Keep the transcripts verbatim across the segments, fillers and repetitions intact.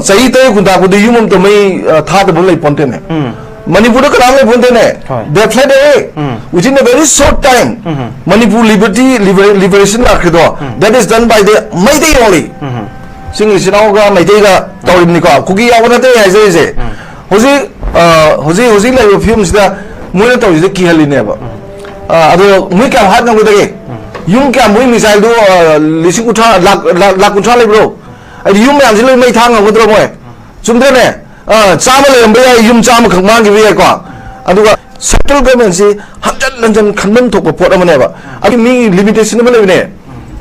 ꯆꯍꯤ ꯇꯔꯦꯠ ꯀꯨꯟ ꯇꯥꯛꯄꯗ ꯌꯨꯝ ꯑꯃꯇ ꯃꯩ, ꯑ, ꯊꯥꯗꯕ ꯂꯩ ꯄꯣꯟꯇꯦꯅꯦ꯫ ꯎꯝ꯫ ꯃꯅꯤꯄꯨꯔꯗ ꯀꯅꯥꯝ ꯂꯩ ꯄꯣꯟꯇꯦꯅꯦ꯫ ꯍꯣꯏ꯫ They fled away. Um. Within a very short time, um. Manipur liberty, liber-, liberation ꯂꯥꯛꯈ꯭ꯔꯤꯗꯣ, um. That is done by the Meitei only꯫ ꯎꯝ꯫ ꯆꯤꯡ ꯏꯆꯤꯟ ꯏꯅꯥꯎꯒ ꯃꯩꯇꯩꯒ ꯇꯧꯔꯤꯕꯅꯤꯀꯣ꯫ ꯀꯨꯀꯤ ꯌꯥꯎꯕ ꯅꯠꯇꯦ ꯍꯥꯏꯖꯔꯤꯁꯦ꯫ ꯎꯝ꯫ ꯍꯧꯖꯤꯛ, ꯑ, ꯍꯧꯖꯤꯛ, ꯍꯧꯖꯤꯛ ꯂꯩꯔꯤꯕ ꯐꯤꯕꯝꯁꯤꯗ ꯃꯣꯏꯅ ꯇꯧꯔꯤꯁꯤꯗ ꯀꯤꯍꯜꯂꯤꯅꯦꯕ꯫ ꯎꯝ꯫ ꯑ, ꯑꯗꯣ ꯃꯣꯏ ꯀꯌꯥꯝ ꯍꯥꯠ ꯉꯝꯒꯗꯒꯦ? ꯎꯝ꯫ ꯌꯨꯝ ꯀꯌꯥꯝ ꯃꯣꯏ missile ꯗꯨ, ꯑ, ꯂꯤꯁꯤꯡ ꯀꯨꯟꯊ꯭ꯔꯥ, ꯂꯥꯛ, ꯂꯥꯛ, ꯂꯥꯛ ꯀꯨꯟꯊ꯭ꯔꯥ ꯂꯩꯕ꯭ꯔꯣ? ꯍꯥꯏꯗꯤ ꯌꯨꯝ ꯃꯌꯥꯝꯁꯤ ꯂꯣꯏ ꯃꯩ ꯊꯥ ꯉꯝꯒꯗ꯭ꯔꯣ ꯃꯣꯏ? ꯆꯨꯝꯗ꯭ꯔꯅꯦ? ꯑ, ꯆꯥꯝꯃ ꯂꯩꯔꯝꯕ ꯌꯥꯏ, ꯌꯨꯝ ꯆꯥꯝꯃꯈꯛ ꯃꯥꯡꯈꯤꯕ ꯌꯥꯏꯀꯣ꯫ ꯑꯗꯨꯒ central government ꯁꯤ ꯍꯟꯖꯟ ꯍꯟꯖꯟ ꯈꯟꯐꯝ ꯊꯣꯛꯄ ꯄꯣꯠ ꯑꯃꯅꯦꯕ꯫ ꯑꯗꯨ ꯃꯤꯒꯤ limitation ꯑꯃ ꯂꯩꯕꯅꯦ꯫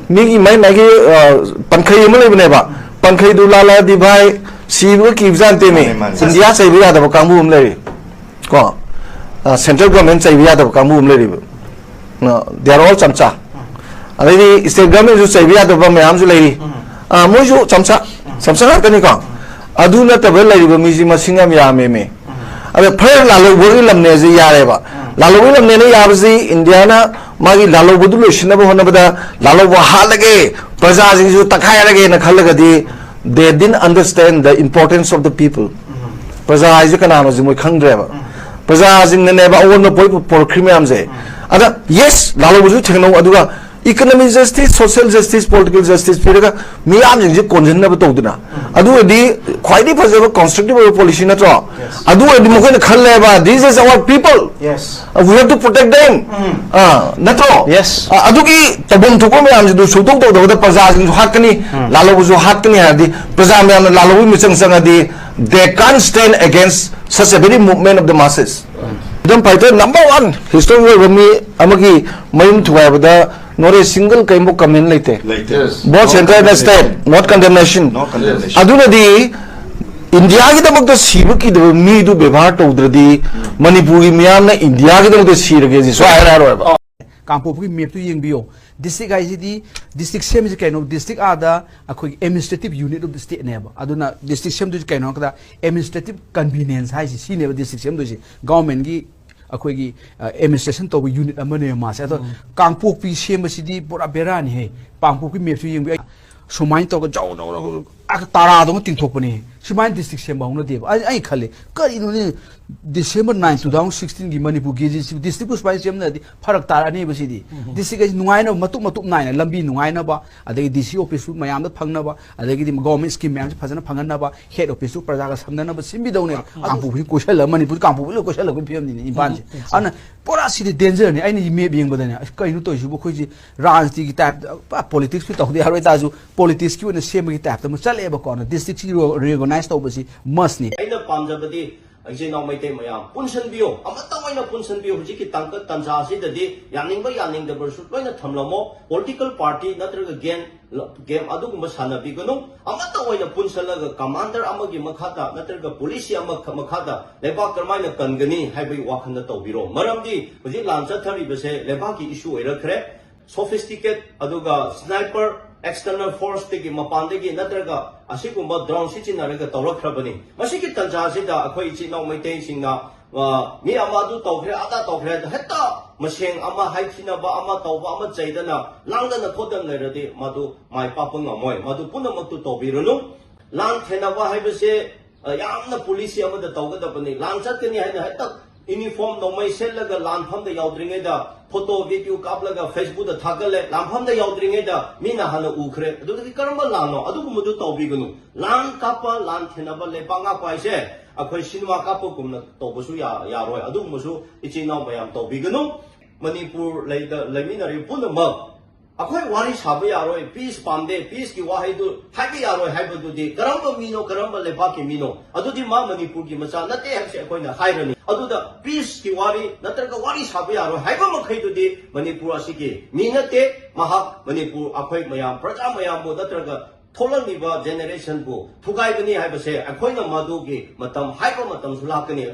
ꯃꯤꯒꯤ ꯃꯥꯏ ꯃꯥꯏꯒꯤ, ꯑ, ꯄꯟꯈꯩ ꯑꯃ ꯂꯩꯕꯅꯦꯕ꯫ ꯄꯟꯈꯩꯗꯨ ꯂꯥꯜꯂꯛꯑꯗꯤ ꯚꯥꯏ, ꯁꯤꯕꯒ ꯀꯤꯕꯖꯥꯠ ꯅꯠꯇꯦꯃꯤ꯫ ꯃꯥꯅꯦ, ꯃꯥꯅꯦ꯫ ꯏꯟꯗꯤꯌꯥ ꯆꯩꯕ ꯌꯥꯗꯕ ꯀꯥꯡꯕꯨ ꯑꯃ ꯂꯩꯔꯤ꯫ ꯀꯣ, ꯑ, central government ꯆꯩꯕ ꯌꯥꯗꯕ ꯀꯥꯡꯕꯨ ꯑꯃ ꯂꯩꯔꯤꯕ꯫ ꯑ, they are all ꯆꯝꯆꯥ꯫ ꯑꯗꯩꯗꯤ state government ꯁꯨ ꯆꯩꯕ ꯌꯥꯗꯕ ꯃꯌꯥꯝꯁꯨ ꯂꯩꯔꯤ꯫ ꯑ, ꯃꯣꯏꯁꯨ ꯆꯝꯆꯥ, ꯆꯝꯆꯥ ꯉꯥꯛꯇꯅꯤꯀꯣ꯫ ꯑꯗꯨ ꯅꯠꯇꯕ ꯂꯩꯔꯤꯕ ꯃꯤꯁꯤ ꯃꯁꯤꯡ ꯌꯥꯝ ꯌꯥꯝꯃꯦꯃꯦ꯫ ꯑꯗ ꯐꯔ ꯂꯥꯜꯍꯧꯕꯒꯤ ꯂꯝꯅꯦꯁꯦ ꯌꯥꯔꯦꯕ꯫ ꯂꯥꯜꯍꯧꯕꯒꯤ ꯂꯝꯅꯦꯅ ꯌꯥꯕꯁꯤ ꯏꯟꯗꯤꯌꯥꯅ ꯃꯥꯒꯤ ꯂꯥꯜꯍꯧꯕꯗꯨ ꯂꯣꯏꯁꯤꯟꯅꯕ ꯍꯣꯠꯅꯕꯗ ꯂꯥꯜꯍꯧꯕ ꯍꯥꯠꯂꯒꯦ, ꯄ꯭ꯔꯖꯥꯁꯤꯡꯁꯨ ꯇꯛꯈꯥꯏꯔꯒꯦꯅ ꯈꯜꯂꯒꯗꯤ they didn't understand the importance of the people꯫ ꯄ꯭ꯔꯖꯥ ꯍꯥꯏꯁꯦ ꯀꯅꯥꯅꯣꯁꯦ ꯃꯣꯏ ꯈꯪꯗ꯭ꯔꯦꯕ꯫ ꯄ꯭ꯔꯖꯥꯁꯤꯡꯅꯅꯦꯕ ꯑꯑꯣꯟꯕ ꯄꯣꯏ ꯄꯨꯔꯛꯈ꯭ꯔꯤ ꯃꯌꯥꯝꯁꯦ꯫ ꯑꯗ yes, ꯂꯥꯜꯍꯧꯕꯁꯨ ꯊꯦꯡꯅꯧ, ꯑꯗꯨꯒ economic justice, social justice, political justice ꯄꯤꯔꯒ ꯃꯤꯌꯥꯝꯁꯤꯡꯁꯦ ꯀꯣꯟꯁꯤꯟꯅꯕ ꯇꯧꯗꯅ, ꯑꯗꯨ ꯑꯣꯏꯔꯗꯤ ꯈ꯭ꯋꯥꯏꯗꯒꯤ ꯐꯖꯕ constructive ꯑꯣꯏꯕ policy ꯅꯠꯇ꯭ꯔꯣ? ꯑꯗꯨ ꯑꯣꯏꯔꯗꯤ ꯃꯈꯣꯏꯅ ꯈꯜꯂꯦꯕ, "This is our people, Yes. we have to protect them." ꯑ, ꯅꯠꯇ꯭ꯔꯣ? Yes. ꯑ, ꯑꯗꯨꯒꯤ ꯇꯧꯐꯝ ꯊꯣꯛꯄ ꯃꯌꯥꯝꯁꯤꯗꯨ ꯁꯨꯡꯇꯧ ꯇꯧꯗꯕꯗ ꯄ꯭ꯔꯖꯥꯁꯤꯡꯁꯨ ꯍꯥꯠꯀꯅꯤ, ꯂꯥꯜꯍꯧꯕꯁꯨ ꯍꯥꯠꯀꯅꯤ ꯍꯥꯏꯔꯗꯤ ꯄ꯭ꯔꯖꯥ ꯃꯌꯥꯝꯅ ꯂꯥꯜꯍꯧꯕꯒꯤ ꯃꯤꯆꯪ ꯆꯪꯉꯗꯤ they can't stand against such a very movement of the masses. Freedom fighter number one history ꯑꯣꯏꯕ ꯃꯤ ꯑꯃꯒꯤ ꯃꯌꯨꯝ ꯊꯨꯒꯥꯏꯕꯗ not a single ꯀꯩꯝꯕꯨ comment ꯂꯩꯇꯦ꯫ ꯂꯩꯇꯦ꯫ Both centre and state, not condemnation. No condemnation. ꯑꯗꯨꯅꯗꯤ ꯏꯟꯗꯤꯌꯥꯒꯤꯗꯃꯛꯇ ꯁꯤꯕ ꯀꯤꯗꯕ ꯃꯤꯗꯨ ꯕꯦꯕꯥꯔ ꯇꯧꯗ꯭ꯔꯗꯤ ꯃꯅꯤꯄꯨꯔꯒꯤ ꯃꯤꯌꯥꯝꯅ ꯏꯟꯗꯤꯌꯥꯒꯤꯗꯃꯛꯇ ꯁꯤꯔꯒꯦꯁꯤ ꯁꯨꯡꯍꯥꯏ ꯍꯥꯏꯔꯣꯏꯕ꯫ ꯀꯥꯡꯄꯣꯛꯄꯒꯤ ꯃꯦꯞꯇꯨ ꯌꯦꯡꯕꯤꯌꯣ꯫ ꯗꯤꯁꯇ꯭ꯔꯤꯛ ꯍꯥꯏꯁꯤꯗꯤ, ꯗꯤꯁꯇ꯭ꯔꯤꯛ ꯁꯦꯝꯃꯤꯁꯤ ꯀꯩꯅꯣ? ꯗꯤꯁꯇ꯭ꯔꯤꯛ ꯑꯥꯗ ꯑꯩꯈꯣꯏꯒꯤ administrative unit of the stateꯅꯦꯕ꯫ ꯑꯗꯨꯅ ꯗꯤꯁꯇ꯭ꯔꯤꯛ ꯁꯦꯝꯗꯣꯏꯁꯤ ꯀꯩꯅꯣ ꯍꯥꯏꯕꯗ administrative convenience ꯍꯥꯏꯁꯤ ꯁꯤꯅꯦꯕ ꯗꯤꯁꯇ꯭ꯔꯤꯛ ꯁꯦꯝꯗꯣꯏꯁꯤ꯫ ꯒꯚꯔꯟꯃꯦꯟꯒꯤ ꯑꯩꯈꯣꯏꯒꯤ ꯑꯦꯗꯃꯤꯅꯤꯁꯇ꯭ꯔꯦꯁꯟ ꯇꯧꯕ ꯌꯨꯅꯤꯠ ꯑꯃꯅꯦꯕ ꯃꯥꯁꯦ꯫ ꯑꯗꯣ ꯀꯥꯡꯄꯣꯛꯄꯤ ꯁꯦꯝꯕꯁꯤꯗꯤ ꯄꯨꯔꯥ ꯕꯦꯔꯥꯅꯤꯍꯦ꯫ ꯀꯥꯡꯄꯣꯛꯄꯤ ꯃꯦꯞꯁꯨ ꯌꯦꯡꯕꯤꯌꯨ꯫ ꯁꯨꯃꯥꯏꯅ ꯇꯧꯔꯒ ꯖꯧ ꯖꯧ ꯖꯧ, ꯑꯥ, ꯇꯥꯔꯥꯗꯧꯅ ꯇꯤꯡꯊꯣꯛꯄꯅꯦ꯫ ꯁꯨꯃꯥꯏꯅ ꯗꯤꯁꯇ꯭ꯔꯤꯛ ꯁꯦꯝꯕ ꯍꯧꯅꯗꯦꯕ꯫ ꯑꯩ, ꯑꯩ ꯈꯜꯂꯤ, ꯀꯔꯤꯅꯣꯅꯦ, ꯗꯤꯁꯦꯝꯕꯔ ꯅꯥꯏꯟ, ꯇꯨ ꯊꯥꯎꯖꯟ ꯁꯤꯛꯁꯇꯤꯟꯒꯤ ꯃꯅꯤꯄꯨꯔ ꯀꯦ ꯖꯤ ꯁꯤ ꯗꯤꯁꯇ꯭ꯔꯤꯛꯄꯨ ꯁꯨꯃꯥꯏꯅ ꯁꯦꯝꯅꯔꯗꯤ ꯐꯔꯛ ꯇꯥꯔꯛꯑꯅꯦꯕ ꯁꯤꯗꯤ꯫ ꯗꯤꯁꯇ꯭ꯔꯤꯛ ꯍꯥꯏꯁꯤ ꯅꯨꯡꯉꯥꯏꯅꯕ, ꯃꯇꯨꯞ ꯃꯇꯨꯞ ꯅꯥꯏꯅ ꯂꯝꯕꯤ ꯅꯨꯡꯉꯥꯏꯅꯕ, ꯑꯗꯒꯤ ꯗꯤ ꯁꯤ ꯑꯣꯐꯤꯁꯁꯨ ꯃꯌꯥꯝꯗ ꯐꯪꯅꯕ, ꯑꯗꯒꯤꯗꯤ ꯒꯣꯔꯃꯦꯟ ꯁ꯭ꯀꯤꯝ ꯃꯌꯥꯝꯁꯦ ꯐꯖꯅ ꯐꯪꯍꯟꯅꯕ, ꯍꯦꯗ ꯑꯣꯐꯤꯁꯁꯨ ꯄ꯭ꯔꯖꯥꯒ ꯁꯝꯅꯅꯕ ꯁꯤꯟꯕꯤꯗꯧꯅꯦꯕ꯫ ꯀꯥꯡꯄꯣꯛꯄꯤ ꯀꯣꯏꯁꯜꯂꯒ, ꯃꯅꯤꯄꯨꯔ ꯀꯥꯡꯄꯣꯛꯄꯤ ꯂꯣꯏ ꯀꯣꯏꯁꯜꯂꯒ ꯐꯤꯕꯝꯅꯤꯅꯦ ꯏꯝꯐꯥꯜꯁꯦ꯫ ꯑꯗꯨꯅ ꯄꯨꯔꯥ ꯁꯤꯗꯤ ꯗꯦꯟꯖꯔꯅꯤ꯫ ꯑꯩꯅ ꯃꯦꯞ ꯌꯦꯡꯕꯗꯅꯦ, ꯑꯁ, ꯀꯩꯅꯣ ꯇꯧꯔꯤꯁꯤꯕꯨ? ꯑꯩꯈꯣꯏꯁꯤ ꯔꯥꯖꯅꯤꯇꯤꯒꯤ ꯇꯥꯏꯞꯇ, ꯄꯨꯔꯥ ꯄꯣꯂꯤꯇꯤꯛꯁꯁꯨ ꯇꯧꯗ ꯌꯥꯔꯣꯏ ꯇꯥꯔꯁꯨ, ꯄꯣꯂꯤꯇꯤꯛꯁꯀꯤ ꯑꯣꯏꯅ ꯁꯦꯝꯕꯒꯤ ꯇꯥꯏꯞꯇ ꯑꯃ ꯆꯠꯂꯛꯑꯦꯕꯀꯣ꯫ ꯑꯗꯨꯅ ꯗꯤꯁꯇ꯭ꯔꯤꯛꯁꯤ ꯔꯤꯑꯣꯔꯒꯅꯥꯏꯁ ꯇꯧꯕꯁꯤ ꯃꯁꯅꯤ꯫ ꯑꯩꯅ ꯄꯥꯝꯖꯕꯗꯤ ꯏꯆꯤꯟ ꯏꯅꯥꯎ ꯃꯩꯇꯩ ꯃꯌꯥꯝ ꯄꯨꯟꯁꯤꯟꯕꯤꯌꯨ, ꯑꯃꯠꯇ ꯑꯣꯏꯅ ꯄꯨꯟꯁꯤꯟꯕꯤꯌꯨ꯫ ꯍꯧꯖꯤꯛꯀꯤ ꯇꯥꯡꯀꯛ ꯇꯥꯟꯖꯥ ꯑꯁꯤꯗꯗꯤ ꯌꯥꯅꯤꯡꯕ ꯌꯥꯅꯤꯡꯗꯕꯁꯨ ꯂꯣꯏꯅ ꯊꯝꯂꯝꯃꯣ꯫ ꯄꯣꯂꯤꯇꯤꯀꯦꯜ ꯄꯥꯔꯇꯤ ꯅꯠꯇ꯭ꯔꯒ ꯒꯦꯝ, ꯒꯦꯝ ꯑꯗꯨꯒꯨꯝꯕ ꯁꯥꯟꯅꯕꯤꯒꯅꯨ꯫ ꯑꯃꯠꯇ ꯑꯣꯏꯅ ꯄꯨꯟꯁꯤꯜꯂꯒ ꯀꯃꯥꯟꯗꯔ ꯑꯃꯒꯤ ꯃꯈꯥꯗ ꯅꯠꯇ꯭ꯔꯒ ꯄꯨꯂꯤꯁ ꯑꯃ ꯃꯈꯥꯗ ꯂꯩꯕꯥꯛ ꯀꯔꯝꯍꯥꯏꯅ ꯀꯟꯒꯅꯤ ꯍꯥꯏꯕꯒꯤ ꯋꯥꯈꯜꯗ ꯇꯧꯕꯤꯔꯣ꯫ ꯃꯔꯝꯗꯤ ꯍꯧꯖꯤꯛ ꯂꯥꯟ ꯆꯠꯊꯔꯤꯕꯁꯦ ꯂꯩꯕꯥꯛꯀꯤ ꯏꯁꯨ ꯑꯣꯏꯔꯛꯈ꯭ꯔꯦ꯫ ꯁꯣꯐꯤꯁꯇꯤꯀꯦꯠ ꯑꯗꯨꯒ ꯁ꯭ꯅꯥꯏꯄꯔ, ꯑꯦꯛꯁꯇꯔꯅꯦꯜ ꯐꯣꯔꯁꯇꯒꯤ, ꯃꯄꯥꯟꯗꯒꯤ ꯅꯠꯇ꯭ꯔꯒ ꯑꯁꯤꯒꯨꯝꯕ ꯗ꯭ꯔꯣꯟ ꯁꯤꯖꯤꯟꯅꯔꯒ ꯇꯧꯔꯛꯈ꯭ꯔꯕꯅꯤ꯫ ꯃꯁꯤꯒꯤ ꯇꯥꯟꯖꯥꯁꯤꯗ ꯑꯩꯈꯣꯏ ꯏꯆꯤꯜ ꯏꯅꯥꯎ ꯃꯩꯇꯩꯁꯤꯡꯅ, ꯑ, ꯃꯤ ꯑꯃ ꯑꯗꯨ ꯇꯧꯈ꯭ꯔꯦ, ꯑꯗꯥ ꯇꯧꯈ꯭ꯔꯦ, ꯍꯦꯛꯇ ꯃꯁꯦꯟ ꯑꯃ ꯍꯥꯏꯊꯤꯅꯕ, ꯑꯃ ꯇꯧꯕ, ꯑꯃ ꯆꯩꯗꯅ, ꯂꯥꯡꯗꯅ ꯈꯣꯠꯇꯅ ꯂꯩꯔꯗꯤ ꯃꯗꯨ ꯃꯥꯏ ꯄꯥꯛꯄ ꯉꯝꯃꯣꯏ꯫ ꯃꯗꯨ ꯄꯨꯝꯅꯃꯛꯇꯨ ꯇꯧꯕꯤꯔꯨꯅꯨ꯫ ꯂꯥꯟ ꯊꯦꯡꯅꯕ ꯍꯥꯏꯕꯁꯦ, ꯑ, ꯌꯥꯝꯅ ꯄꯣꯂꯤꯁꯤ ꯑꯃꯗ ꯇꯧꯒꯗꯕꯅꯤ꯫ ꯂꯥꯟ ꯆꯠꯀꯅꯤ ꯍꯥꯏꯅ ꯍꯦꯛꯇ ꯌꯨꯅꯤꯐꯣꯔꯝ ꯅꯣꯡꯃꯩ ꯁꯦꯠꯂꯒ ꯂꯥꯟꯐꯝꯗ ꯌꯧꯗ꯭ꯔꯤꯉꯩꯗ ꯐꯣꯇꯣ, ꯚꯤꯗꯤꯑꯣ ꯀꯥꯞꯂꯒ ꯐꯦꯁꯕꯨꯛꯇ ꯊꯥꯒꯠꯂꯦ꯫ ꯂꯥꯟꯐꯝꯗ ꯌꯧꯗ꯭ꯔꯤꯉꯩꯗ ꯃꯤꯅ ꯍꯥꯟꯅ ꯎꯈ꯭ꯔꯦ꯫ ꯑꯗꯨꯗꯒꯤ ꯀꯔꯝꯕ ꯂꯥꯟꯅꯣ? ꯑꯗꯨꯒꯨꯝꯕꯗꯨ ꯇꯧꯕꯤꯒꯅꯨ꯫ ꯂꯥꯟ ꯀꯥꯞꯄ, ꯂꯥꯟ ꯊꯦꯡꯅꯕ, ꯂꯩꯕꯥꯛ ꯉꯥꯛꯄ ꯍꯥꯏꯁꯦ ꯑꯩꯈꯣꯏ ꯁꯤꯅꯦꯃꯥ ꯀꯥꯞꯄꯒꯨꯝꯅ ꯇꯧꯕꯁꯨ ꯌꯥ-, ꯌꯥꯔꯣꯏ꯫ ꯑꯗꯨꯒꯨꯝꯕꯁꯨ ꯏꯆꯤꯟ ꯏꯅꯥꯎ ꯃꯌꯥꯝ ꯇꯧꯕꯤꯒꯅꯨ꯫ ꯃꯅꯤꯄꯨꯔ ꯂꯩꯗ ꯂꯩꯃꯤꯟꯅꯔꯤꯕ ꯄꯨꯝꯅꯃꯛ ꯑꯩꯈꯣꯏ ꯋꯥꯔꯤ ꯁꯥꯕ ꯌꯥꯔꯣꯏ, ꯄꯤꯁ ꯄꯥꯝꯗꯦ, ꯄꯤꯁꯀꯤ ꯋꯥꯍꯩꯗꯨ ꯍꯥꯏꯕ ꯌꯥꯔꯣꯏ ꯍꯥꯏꯕꯗꯨꯗꯤ ꯀꯔꯝꯕ ꯃꯤꯅꯣ, ꯀꯔꯝꯕ ꯂꯩꯕꯥꯛꯀꯤ ꯃꯤꯅꯣ? ꯑꯗꯨꯗꯤ ꯃꯥ ꯃꯅꯤꯄꯨꯔꯒꯤ ꯃꯆꯥ ꯅꯠꯇꯦ ꯍꯥꯏꯕꯁꯦ ꯑꯩꯈꯣꯏꯅ ꯍꯥꯏꯔꯅꯤ꯫ ꯑꯗꯨꯗ ꯄꯤꯁꯀꯤ ꯋꯥꯔꯤ ꯅꯠꯇ꯭ꯔꯒ ꯋꯥꯔꯤ ꯁꯥꯕ ꯌꯥꯔꯣꯏ ꯍꯥꯏꯕ ꯃꯈꯩꯗꯨꯗꯤ ꯃꯅꯤꯄꯨꯔ ꯑꯁꯤꯒꯤ ꯃꯤ ꯅꯠꯇꯦ꯫ ꯃꯍꯥꯛ ꯃꯅꯤꯄꯨꯔ, ꯑꯩꯈꯣꯏ ꯃꯌꯥꯝ, ꯄ꯭ꯔꯖꯥ ꯃꯌꯥꯝꯕꯨ ꯅꯠꯇ꯭ꯔꯒ ꯊꯣꯛꯂꯛꯂꯤꯕ ꯖꯦꯅꯦꯔꯦꯁꯟꯕꯨ ꯊꯨꯒꯥꯏꯕꯅꯤ ꯍꯥꯏꯕꯁꯦ ꯑꯩꯈꯣꯏꯅ ꯃꯗꯨꯒꯤ ꯃꯇꯝ ꯍꯥꯏꯕ ꯃꯇꯝꯁꯨ ꯂꯥꯛꯀꯅꯤ꯫